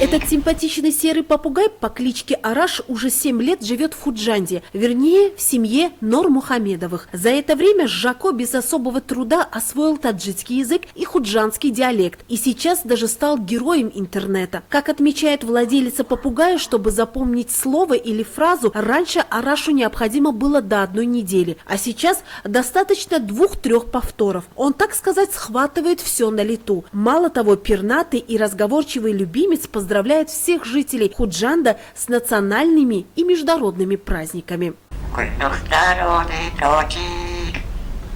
Этот симпатичный серый попугай по кличке Араш уже 7 лет живет в Худжанде, вернее, в семье Нормухамедовых. За это время Жако без особого труда освоил таджикский язык и худжандский диалект, и сейчас даже стал героем интернета. Как отмечает владелица попугая, чтобы запомнить слово или фразу, раньше Арашу необходимо было до одной недели, а сейчас достаточно двух-трех повторов. Он, так сказать, схватывает все на лету. Мало того, пернатый и разговорчивый любимец поздравляет всех жителей Худжанда с национальными и международными праздниками. Духтарони тоҷик,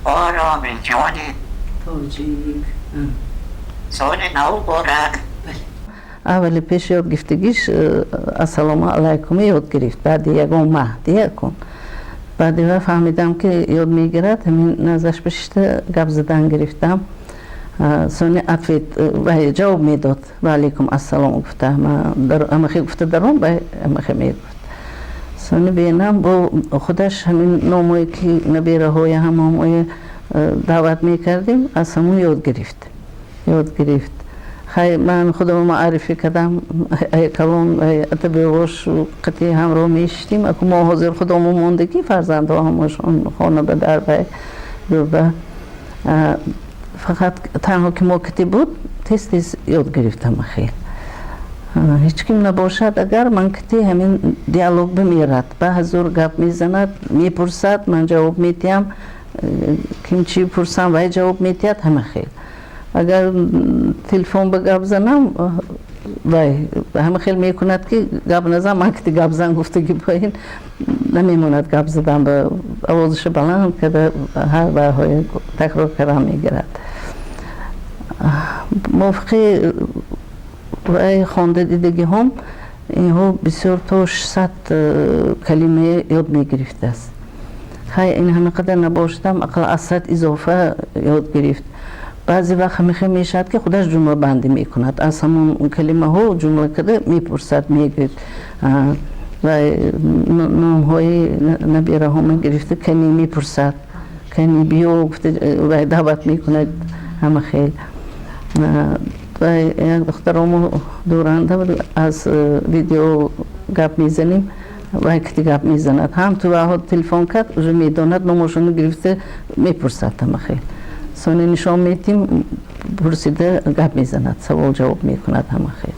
ороми ҷони. Тоҷик. Соли нав муборак. Аввали пеш ёд гирифтагиш ассалому алайкум ёд гирифт, баъди ягон маҳ диякун. Баъди ва фаҳмидам, ки ёд мегирад, ҳамин наздаш бишишта гап задан гирифтам. Сони ответ, ҷавоб медод, ва алайкум ассалом гуфта, амахе гуфта даром, амахе мегуфт. Сони бенам бо худаш ҳамин номое ки набераҳоя ҳамомое даъват мекардем, аз ҳамун ёд гирифт, ёд гирифт. Хай, ман худам муаррифӣ кардам, калон атабевош қатъи ҳамроҳ мешиштем. Аку мо ҳозир худомо мондагӣ, фарзандҳо ҳамашон хона ба дар вай дурба, фақат танҳо ки мо кити буд, тез тез ёд гирифтам. Хел ҳеҷ ким набошад, агар ман кити ҳамин диалог бимерад, ба ҳазор гап мезанад, мепурсад, ман ҷавоб медиҳам, ким чӣ пурсам, вай ҷавоб медиҳад, ҳама хел. Агар телефон ба гап занам, вай ҳама хел мекунад, ки гап назан, ман кити гап зан гуфтагӣ, бо ин намемонад гап задан, ба овозаша баланд карда ҳар вайҳои такрор кардан мегирад. Мувофиқи вай хонда дидагиҳом, инҳо бисёр то 600 калима ёд мегирифтааст. Хай, ин ҳама қадар набошадам, ақал аз 100 изофа ёд гирифт. Баъзе вақт ҳамихел мешавад, ки худаш ҷумлабандӣ мекунад, аз ҳамон калимаҳо ҷумла карда мепурсад, мегӯяд. Ва номҳои набираҳома гирифта, кани мепурсад, кани биё гуфта даъват мекунад, ҳама хел. Ва як духтаромо дуранда, аз видео гап мезанем, вай кити гап мезанад, ҳам ту ваҳо телефон кард, уже медонад, номошоно гирифта мепурсад, ҳама хел. Сони нишон медиҳем, пурсида гап мезанад, савол ҷавоб мекунад, ҳама хел.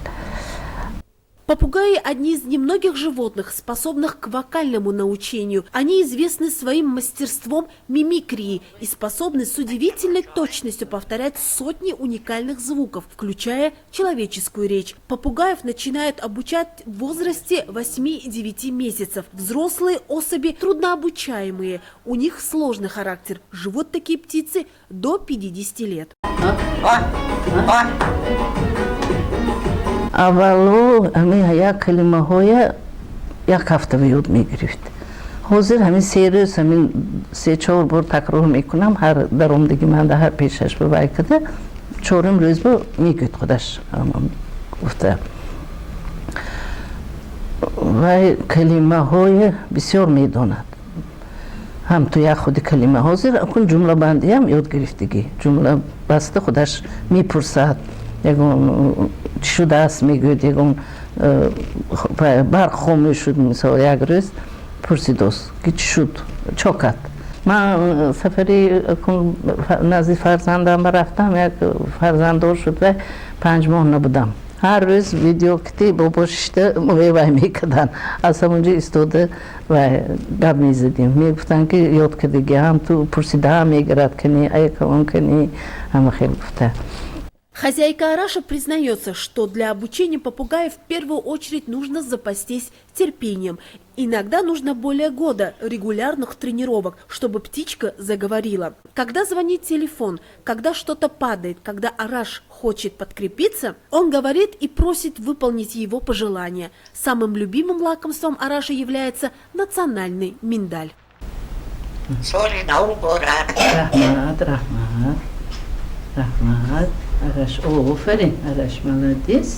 Попугаи – одни из немногих животных, способных к вокальному научению. Они известны своим мастерством мимикрии и способны с удивительной точностью повторять сотни уникальных звуков, включая человеческую речь. Попугаев начинают обучать в возрасте 8-9 месяцев. Взрослые особи труднообучаемые, у них сложный характер. Живут такие птицы до 50 лет. Аввало ҳамин як калимаҳоя як ҳафта ёд мегирифт. Ҳозир ҳамин 3 рӯз ҳамин се чор бор такрор мекунам, ҳар даромадагӣ ман ҳар пешаш ба вай када, чорум рӯз бо мегӯяд худаш гуфта. Вай калимаҳои бисёр медонад, ҳам ту як худи калима. Ҳозир акун ҷумлабандиам ёд гирифтагӣ, ҷумла баста худаш мепурсад, ягон чӣ шудааст мегӯяд, ягон барқ хомӯш шуд, мисол, як рӯз пурсидост, ки чӣ шуд, чо кард. Ман сафари назди фарзандам рафтам, як фарзанддор шуд ва 5 моҳ набудам. Ҳар рӯз видео кити бобо шишта вай мекарданд, аз ҳамонҷо истода вай гап мезадем, мегуфтанд, ки ёд кардагӣ, ҳам ту пурсидаам мегирад, кани аякаон, кани, ҳама хел гуфта. Хозяйка Араша признается, что для обучения попугаев в первую очередь нужно запастись терпением. Иногда нужно более года регулярных тренировок, чтобы птичка заговорила. Когда звонит телефон, когда что-то падает, когда Араш хочет подкрепиться, он говорит и просит выполнить его пожелания. Самым любимым лакомством Араша является национальный миндаль. Раҳмат, раҳмат, раҳмат, Араш, офарин, Араш, молодец.